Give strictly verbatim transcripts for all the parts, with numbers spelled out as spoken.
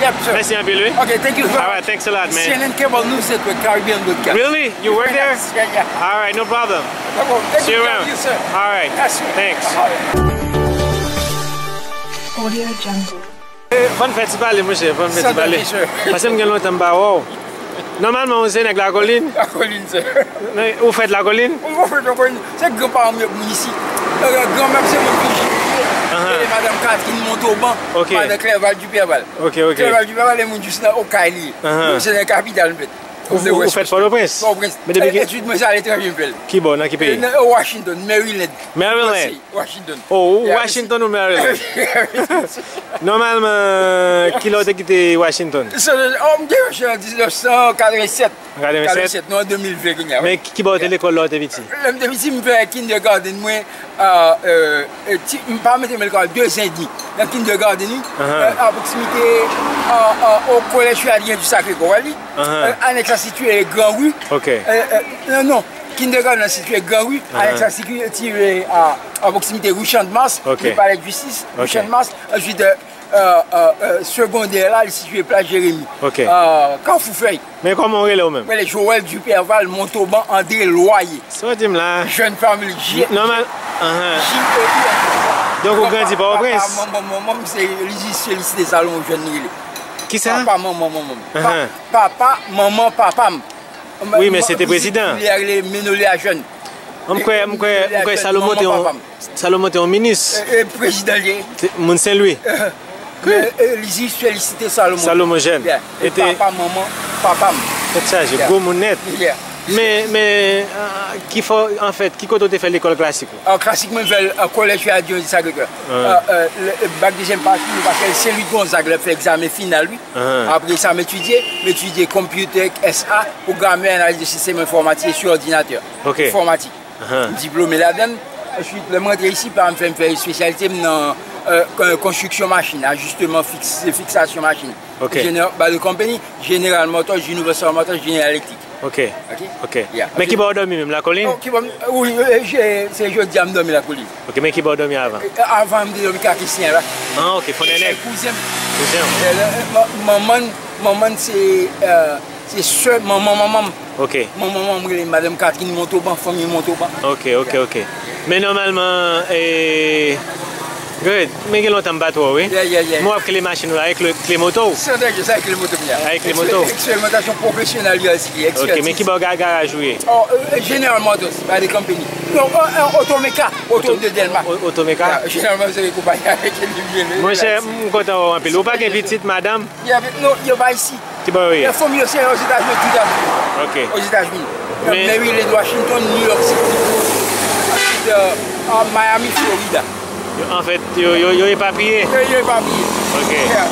Yep, sir. Mèsi anpil, wi. Okay, thank you very much. All right, thanks a lot, man. C N N Cable News Network, Caribbean Broadcast. Really? You work there? Yes, yeah, yeah. All right, no problem. Okay, thank you, sir. See you around. All right. Yes, sir. Thanks. Audio Jungle. Eh, fò n fè ti pale, monchè, fò n fè ti pale. Paske m gen lontan m pa wè w. Nòmalman, ou se nèg Lakolin? Lakolin, sir. Ou fèt Lakolin? Mwen fèt Lakolin. Se granparan m yo k moun isi. Eh, granmè m se moun Fiji. Ahan. E madanm Catherine Montauban, madan Clerval Duperval. Ok, ok. Clerval Duperval e moun jis nan Okay li ye. Ahan. Se nan kapital m fèt. Ou, ou fèt Pòtoprens? Pòtoprens. Men depi ki... Etid mwen se aletranje m fè l. Ki bò, nan ki peyi? Eh, nan Washington, Maryland. Maryland. Washington. Oh, ou Washington ou Maryland? Nòmalman, kilè w te kite Washington? Se, oh, m te Washington an diznèf san katrevennsèt. Katrevennsèt? Katrevennsèt, nou an de mil ven kounye a, wi. Men ki, ki bò w te lekòl lè w te piti? Lè m te piti, m fè kindergarten mwen, a, euh, euh, ti, m pa mete m lekòl, de zan edmi. Nan kindergarten, wi. Ahan. Euh, a pwoksimite, a, a, o Collège Adrien du Sacré-Cœur, wi. Ahan. Euh, anèks la sitiye Gran Ri. Ok. Euh, euh, non, non. Kindergarten nan sitiye Gran Ri, anèks la sitiye a, a pwoksimite Rue Champ de Mars, le palais de justice, Rue Champ de Mars. Answit, euh, euh, euh, euh, segondè la, li sitiye Plas Jeremi. Ok. Euh, Kafou Fèy. Men kòman w rele w menm? Mwen rele Joël Duperval Montauban André Loyer. Sa w di m la? Jeune family, J, nòmal, ahan. J O U N. Donk ou grandi Pòtoprens? Papa, manman, manman m se Lizis Félicité Salomon Jeune li rele. Kisa? Papa, manman, manman m. Ahan. Papa, manman, papa m. Wi, men se te prezidan. Li rele Menolia Jeune. M kwè, m kwè, m kwè Salomon te yon, Salomon te yon minis. E, e prezidan li ye. Moun Senlwi. Men, e, li jis felisite Salomon. Salomon Jeune. Yeah. E papa, manman, papa m. Tèt chaje, gwo moun nèt. Yeah. Men, men, a, ki fò, anfèt, ki kote w te fè lekòl klasik ou? A, klasik mwen fè l, a, Collège Adrien du Sacré-Cœur. A, e, le, e, bak dezyèm pati, nou pa fè l Saint Louis Gonzague, lè fè egzamen final, wi. Apre sa, m etidye, m etidye computer, S A, programmeur, analyse de système informatique et sur ordinateur. Ok. Enfòmatik. M diplome ladan l. Answit, lè m rantre isi, pa m fè, m fè espesyalite m nan, e, kon-, konstriksyon machin, ajisteman fiks, fiksasyon machin. Ok. General, by the company, General Motors, Universal Motors, General Electric. Ok. Ok? Ok. Yeah. Men ki bò w dòmi menm, Lakolin? Oh, ki bò m, wi, e, e, se jodi a m dòmi Lakolin. Ok, men ki bò w dòmi avan? E, avan m te dòmi Kakisyen la. Ah, ok, Fondènèg. Kouzen m. Kouzen w. E, e, ma-, manman, manman se, e, se sè manman manman m. Ok. Manman manman m rele madanm Catherine Montauban, fanmi Montauban. Ok, ok, ok. Men nòmalman, e, good. Men gen lontan m pa t wè w, wi. Yeah, yeah, yeah. Men w ap kle machin ou la, e kle, kle moto w? San danje, sa e kle moto m ye a. A, e kle moto w? Ekspe-, eksperimantasyon pwofesyonèl yo isi, ekspertiz. Ok, men ki bò ga-, garaj ou ye? Oh, e, e, General Motors, by the company. Non, e, e, Otomeka, Oto-, Otom de Dèlma. O-, Otomeka? Yeah, General Motors se konpayi avèk ke li vye. Monchè, m kontan wè w anpil. Ou pa gen pitit, madanm? Yeah, men non, yo pa isi. Ki bò yo ye? Fanmi yo se Ozetazini, Ozetazini. Ok. Ozetazini. Men Maryland, Washington, New York City, ensuite, euh, à Miami, Florida. Yo, anfèt, yo, yo, yo epapiye? Yo, yo epapiye. Ok. Yeah.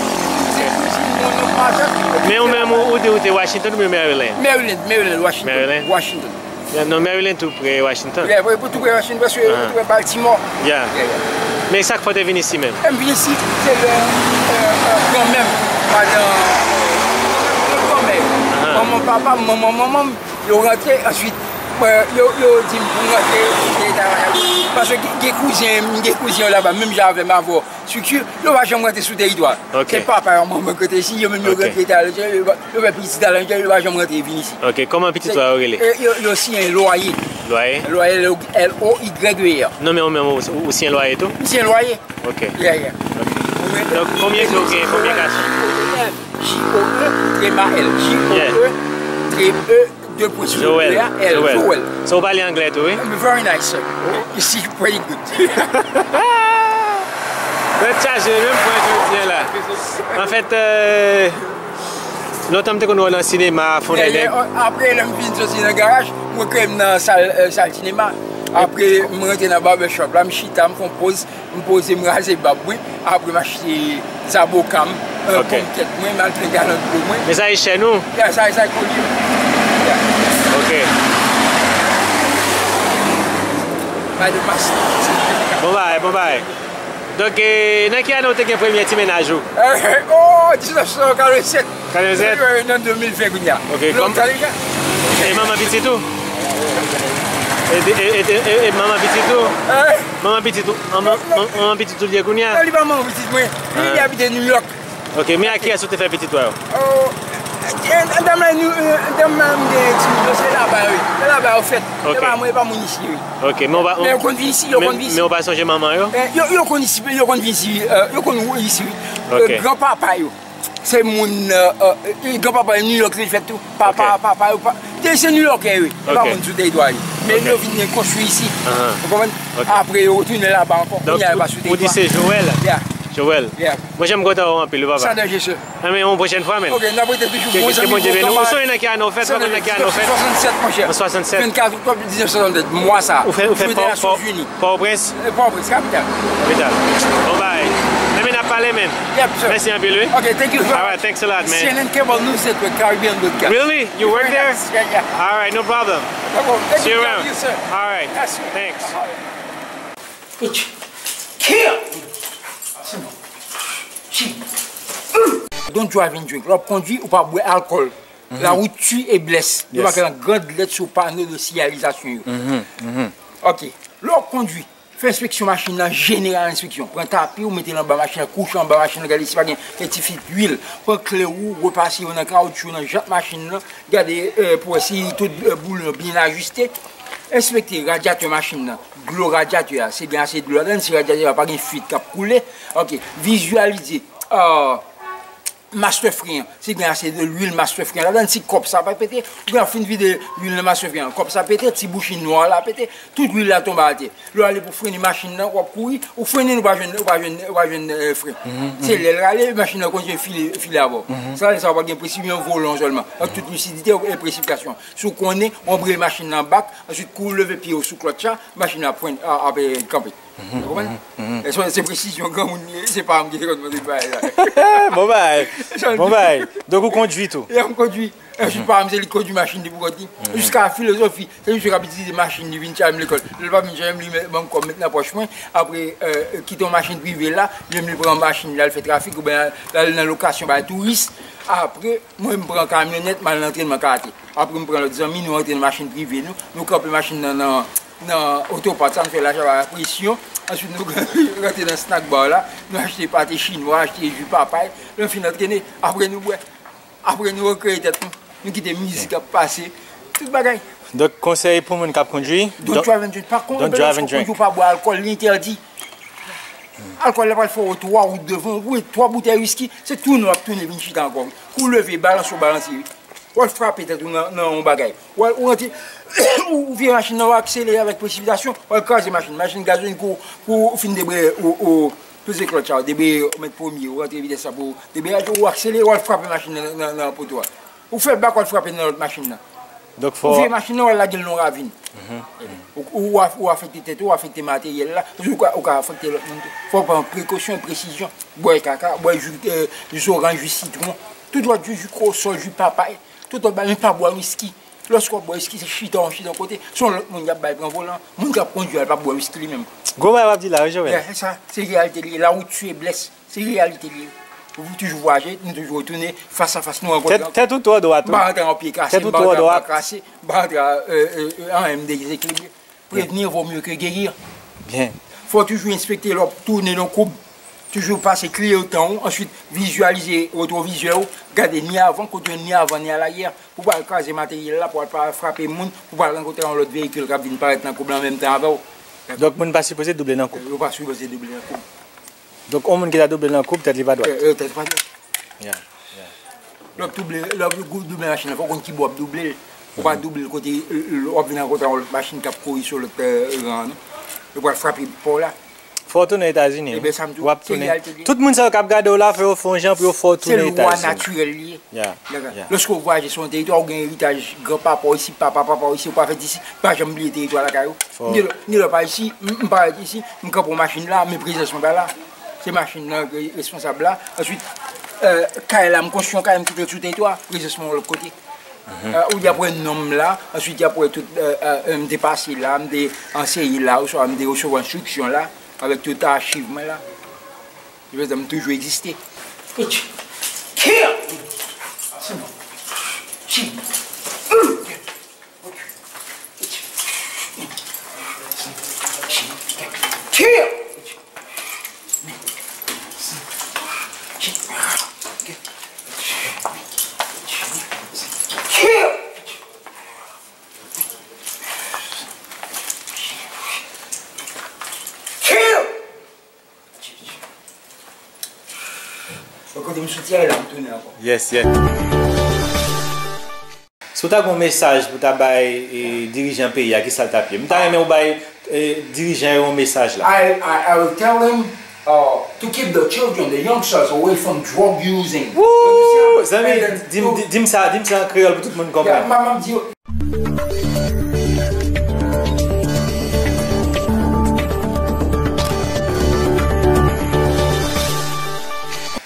Se kouzin mwen, non, matant. Men ou menm, ou, ou te, ou te Washington oubyen Maryland? Maryland, Maryland, Washington. Maryland? Washington. Yeah, non, Maryland tou pre Washington. Yeah, pou, pou tou pre Washington, paske tou pre Baltimore. Yeah. Yeah, yeah. Men sa k fè w te vin isi menm? E m vin isi, se lè, euh, euh, granmè m, madan, euh, granmè, manman papa m, manman manman m, yo rantre, answit, euh, yo, yo di m pou m rantre, kite travay la. Paske gen, gen kouzen, gen kouzen yo laba, menm jan avè m avè w. Estrikti, yo pa janm rantre sou teritwa. Ok. Se papa yo, manman yo k rete isi, yo menm yo rantre aletranje, yo pa, yo fè pitit aletranje, yo pa janm rantre vin isi. Ok, kòman pitit ou a yo rele? E, yo, yo siyen Lwaye. Lwaye? Lwaye, L O Y E R. Non, men ou menm, ou, ou siyen Lwaye tou? M siyen Lwaye. Ok. Yeah, yeah. Ok. Donk, konbyen je w gen, konbyen gason? J O E, trema L. J O E, trema E. De pwen sou Joël, le a, L, Joël. Joël. So, ou pale anglè tou, wi? Um, very nice, sir. You speak pretty good. Tèt chaje, menm pwen jodi a la. Anfèt, euh, lontan m te konn wè w nan sinema, Fondènèg. Yeah, yeah, apre, lè m fin soti nan garaj, mwen kreye m nan sal, euh, sal sinema. Apre, m rantre nan barbershop la, m chita, m fè yon poz. M poze, m raze bab mwen, apre m achte zaboka m, euh, ponmkèt mwen, m al plen galon dlo mwen. Men sa e chèn ou? Ya, sa, sa e kolye m. Ya. Ok. Bay de mas. Bon bagay, bon bagay. Donk, e, nan ki ane w te gen premye ti mennaj ou? Oh, diznèf san katrevennsèt. Katrevennsèt? Nan de mil ven kounye a. Ok, kòm... Lontan deja. E manman pitit ou? E, e, e, e, e manman pitit ou? Eh? Manman pitit ou? Manman, manman pitit ou li ye kounye a? Non, li pa manman pitit mwen. Li, li abite New York. Ok, men ak kiyès ou te fè pitit ou yo? Oh, e, e, dam la, nou, e, dam la, m gen ti moun yo, se laba yo ye. Se laba yo fèt. Ok. Se pa mwen, se pa moun isi yo ye. Ok, men ou pa, men yo konn vin isi, yo konn vin isi. Men ou pa sonje manman yo? E, yo, yo konn isi, yo konn vin isi, e, yo konn isi, wi. Ok. E, granpapa yo. Se moun, e, e, e, granpapa yo, New York li fèt tou. Papa, papa yo, pa, se, se New Yorkè yo ye. Se pa moun sou teritwa yo ye. Men yo vin konstwi isi. Ou konprann? Ok. Apre yo retounen laba ankò. Kounye a yo pa sou teritwa. Donk, ou, ou di se Joel? Yeah. Joel. Yeah. Mwen, jan m kontan wè w anpil, wi, papa. Sa danje, sè. Anben, yon pwochèn fwa, men. Ok, n ap rete toujou bon zanmi, bon kanmarad. Ou sonje nan ki ane w fèt? Ou konn nan ki ane w fèt? Swasannsèt, monchè. An swasannsèt. Vennkat oktòb mil nèf san swasannsèt, mwa sa. Ou fèt, ou fèt Nasyon Zini. Pòtoprens? E, Pòtoprens, kapital. Kapital. Bon bagay. Anben, n ap pale, men. Yep, sir. Mèsi anpil, wi. Ok, thank you very much. All right, thanks a lot, man. C N N Cable News Network, Caribbean Broadcast. Really? You work there? Yeah, yeah. All right, no problem. See you around. All right. Thanks. Kill! Don't drive and drink. Lè w ap kondwi, ou pa bwè alkòl. La route tue et blesse. Yo make l an gran lèt sou pano de siyalizasyon yo. Ok. Lè w ap kondwi, fè enspeksyon machin nan, jeneral enspeksyon. Pran tapi w, mete l anba machin nan, kouche anba machin nan, gade si pa gen ti fit lwil. Pran kle w, repase yo nan kawotchou, nan jant machin nan. Gade, e, pou wè si tout, e, boulon byen ajiste. Enspekte radyatè machin nan. Dlo radyatè a, si gen ase dlo ladan l, si radyatè a pa gen fit k ap koule. Ok, vizyalize, e, master fren an. Si gen ase de lwil master fren an ladan l, si kòb sa pa pete, ou gen fin vide lwil nan master fren an, kòb sa pete, ti bouchon nwa la pete, tout lwil la tonbe atè. Lè w ale pou frennen machin nan, w ap kouri, ou frennen, ou pa jwenn, ou pa jwenn, ou pa jwenn, e, fren. Se lè l rale, machin nan kontinye file, file avè w. Sa, sa w pa gen presipsyon, volan sèlman. Ak tout lisidite e presiptasyon. Si w konnen, w anbreye machin nan bak, answit kou w leve pye w sou klòtch la, machin nan ap fren-, a-, ap, e, kanpe. Ou konprann? E se, se presizyon granmoun li ye, se pa m ki te konn mande bagay la. Bon bagay. Bon bagay. Donk ou kondwi tou? E m kondwi. Answit, pa m, se li k kondwi machin li pou kont li. Jiska filozofi, se misye k ap itilize machin li vin chache m lekòl. Lè l pa vin chache m, li met, ban m kòb, met nan pòch mwen. Apre, e, kite yon machin prive la, li menm li pran machin li al fè trafik, oubyen l al nan lokasyon bay touris. Apre, mwen, m pran kamyonèt, m al nan antrenman karate. Apre, m pran lòt zanmi, nou rantre nan machin prive nou. Nou kanpe machin nan, nan, nan otopat sa, nou fè lachat pa presyon. Answit, nou rantre nan snack bar la, nou achte pate chinwa, achte ji papay. Lè n fin antrene, apre nou bwè. Apre nou rekreye tèt nou. Nou kite mizik ap pase. Tout bagay. Donk, konsèy pou moun k ap kondwi, don't drive and drink. Pa kondwi, don't drive and drink. Lè w kondwi, ou pa bwè alkòl, li entèdi. Alkòl la pral fè w twa wout devan, ou bwè twa boutèy wiski, se tounen w ap tounen vin chita ankò. Kou w leve, balanse w balanse. W al frape tèt ou nan, nan yon bagay. W al, ou rantre, ou, ou vire machin nan, w akselere avèk presipitasyon, w al kraze machin. Machin gazolin kou, kou ou fin debreye, ou, ou, tout se klòtch sa, ou debreye, ou met premye, ou rantre vitès la pou debriyaj, ou akselere, w al frape machin nan, nan, nan poto a. Ou fè bak, w al frape nan lòt machin nan. Donk fò. Ou vire machin nan, w al lage l nan yon ravin. Ou, ou, ou af-, ou afekte tèt ou, ou afekte materyèl la, paske ou ka, ou ka afekte lòt moun tou. Fò w pran prekosyon, presizyon. Bwè kaka, bwè ji, e, ji zoranj, ji sitwon, tout lòt ji, ji kòsòl, ji papay, tout lòt bagay, men pa bwè wiski. Lòske w ap bwè wiski, se chita w chita yon kote, se yon lòt moun y ap bay pran volan. Moun k ap kondwi a, l p ap bwè wiski li menm. Gwo bagay w ap di la, wi, Joel. Yeah, se sa, se reyalite li ye. La route tue et blesse. Se reyalite li ye. Ou toujou vwayaje, nou toujou retounen, fas a fas, nou rankontre ankò. Tèt, tèt ou twò dwat, wi. M pa rantre an pye kase, m pa rantre an bra kase, m pa rantre a, e, e, e, anyen, m dezekilibre. Prevenir vaut mieux que guérir. Byen. Fò w toujou enspekte lè w ap tounen nan koub. Toujou pase kliyotan w, answit vizyalize retwovizè w, gade ni avan, kote ni avan, ni alayè. Pou w pa al kraze materyèl la, pou w pa al frape moun, pou w pa al rankontre yon lòt veyikil k ap vin parèt nan koub la an menm tan avè w. Donk, moun pa sipoze double nan koub? Yo pa sipoze double nan koub. Donk, yon moun ki ta double nan koub, tèt li pa dwat? E, e, tèt li pa dwat. Yeah, yeah. Lè w ap double, lè w ap double machin nan, fò w konn ki bò w ap double l. Ou pa double l kote, e, e, w ap vin rankontre yon lòt machin k ap kouri sou lòt, e, ran an, non. Yo pral frape pa w la. Fò w tounen Etazini, wi. Ebyen, sa m di w, w ap tounen. Tout moun sa yo k ap gade w la, fò yo fè yon jan pou yo fè w tounen Etazini. Se lwa natirèl li ye. Yeah, yeah. Lòske w vwayaje sou yon teritwa, ou gen eritaj granpapa w isi, papa papa w isi, ou pa fèt isi, pa janm bliye teritwa lakay ou. M gen lè, m gen lè pa isi, m, m parèt isi, m kanpe yon machin la, men prezans mwen pa la. Se machin nan ki responsab la. Answit, e, kay la, m konstwi yon kay, m kite l sou teritwa, prezans mwen yon lòt kote. E, ou di apre non m la, answit di apre tout, e, e, e, m te pase la, m te anseye la, oswa m te resevwa enstriksyon la, avèk tout achiv mwen la. Se fè m toujou egziste. Kill! Kill! Soutyen la, m tounen ankò. Yes, yes. Si w ta gen yon mesaj pou ta bay e, dirijan peyi a, ki sa l t ap ye? M ta renmen w bay e, dirijan yo yon mesaj la. I, I, I will tell them uh, to keep the children, the youngsters away from drug using. Woo! Zanmi, di m sa, di m sa an kreyòl pou tout moun konprann.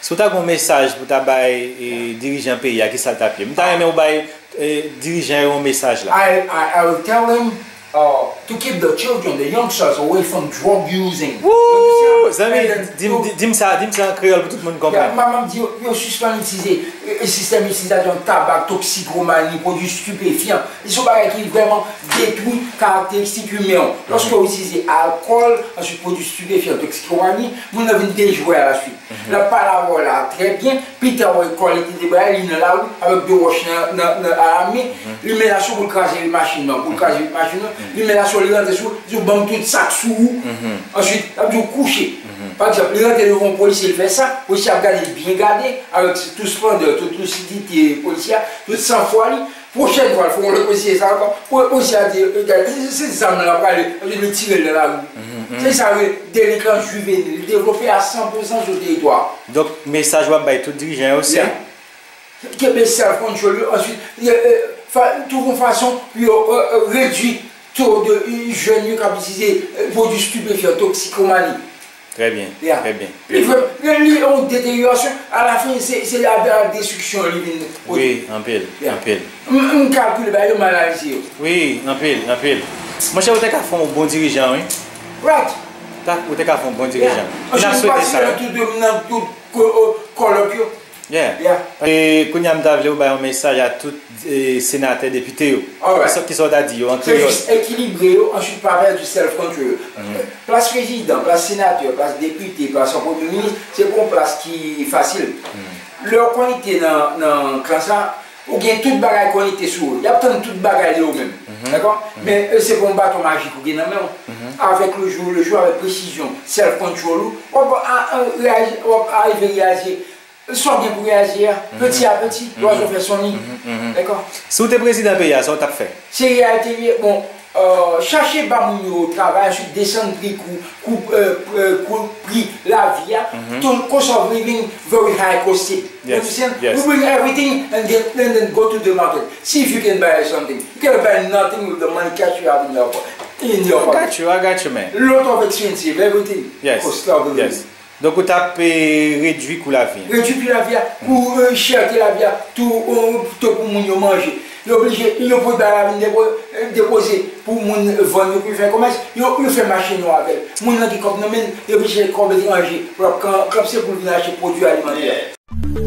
Si w ta gen yon mesaj pou ta bay e, dirijan peyi a, ki sa l t ap ye? M ta renmen w bay e, dirijan yo yon mesaj la. I, I, I will tell them uh, to keep the children, the youngsters away from drug using. Woo! Zanmi, di m sa, di m sa an kreyòl pou tout moun konprann. Mwen di yo, yo sispann itilize e, e sistèm itilizasyon tabak, toksikomani, pwodui stipefyan. Se yon bagay ki vrèman detwi karakteristik imen w. Lòske w itilize alkòl, answit pwodui stipefyan, toksikomani, moun nan vin dejwe alaswit. L ap pale avè w la trè byen, pita w wè kò l te debra, li nan lari avèk de wòch nan, nan, nan alamen, li menace w pou l kraze vit machin nan, pou l kraze vit machin nan, li menace w, li rantre sou, li di w ban m tout sa k sou ou, answit l ap di w kouche. Pa egzanp, li rantre devan yon polisye, li fè sa, polisye ap gade l byen gade, avèk tout splendè, tout lisidite polisye a, tout sanfwa li, pwochèn fwa l fè yon lòt mesye sa ankò, pou mesye a di, gade, se, se zam nan l ap rale, li tire l nan lari. Se sa yo rele delinkan jivenil, li devlope a san pou san sou teritwa. Donk, mesaj w ap bay tout dirijan yo, se kenbe self control yo, answit, twouve yon fason pou yo redwi to de jèn yo k ap itilize pwodui stipefyan, toksikomani. Trè byen, trè byen. Li vrèman, li yon deteryorasyon, alafen se, se la, la destriksyon li vin pwodui. Wi, anpil, anpil. M, m kalkile bagay yo, m analize yo. Wi, anpil, anpil. Monchè, ou te ka fè yon bon dirijan, wi. Right. Ta, ou te ka fè yon bon dirijan. N ap swete sa. Tou de m nan tout ko, kòlòk yo. Yeah. E kounye a m ta vle ou bay yon mesaj a tout e, senatè, depite yo. Alright. Kisa, kisa w ta di yo an kreyòl? Se jis ekilibre yo, answit pa pèdi self control yo. Plas prezidan, plas senatè, plas depite, plas premye minis, se pa yon plas ki fasil. Lè w konekte nan, nan klas la, ou gen tout bagay konekte sou ou. Y ap tann tout bagay de ou menm. Dakò? Men e, se pa yon baton majik ou gen nan men w. Avèk le jour le jour, avèk presizyon, self control ou, w ap a, a, reyaji, w ap arive reyaji. Sa w gen pou reyaji a, peti a peti, lwazo fè son ni. Dakò? Si w te prezidan peyi a, sa w t ap fè? Se reyalite li ye. Bon, euh, chache ba moun yo travay, answit desann pri kou, kou, euh, euh, kou pri lavi a. Ton cost of living very high costed. You understand? We bring everything and then, and then go to the market. See if you can buy something. You cannot buy nothing with the money cash you have in your po-, in your pocket. I got you, I got you, man. Lot of expensive, everything cost of living. Donk, ou t ap e, redwi kou lavi a. Redwi pri lavi a, kou e, chète lavi a, tou e, to pou moun yo manje. Yo oblije, yo pwodui a vin depo-, e, depoze pou moun vann yo, pou yo fè komès, yo, yo fè mache nwa avè l. Moun nan gen kòb nan men l, yo oblije kòb etranje pou l ap kan-, kanpse pou l vin achte pwodui alimantè.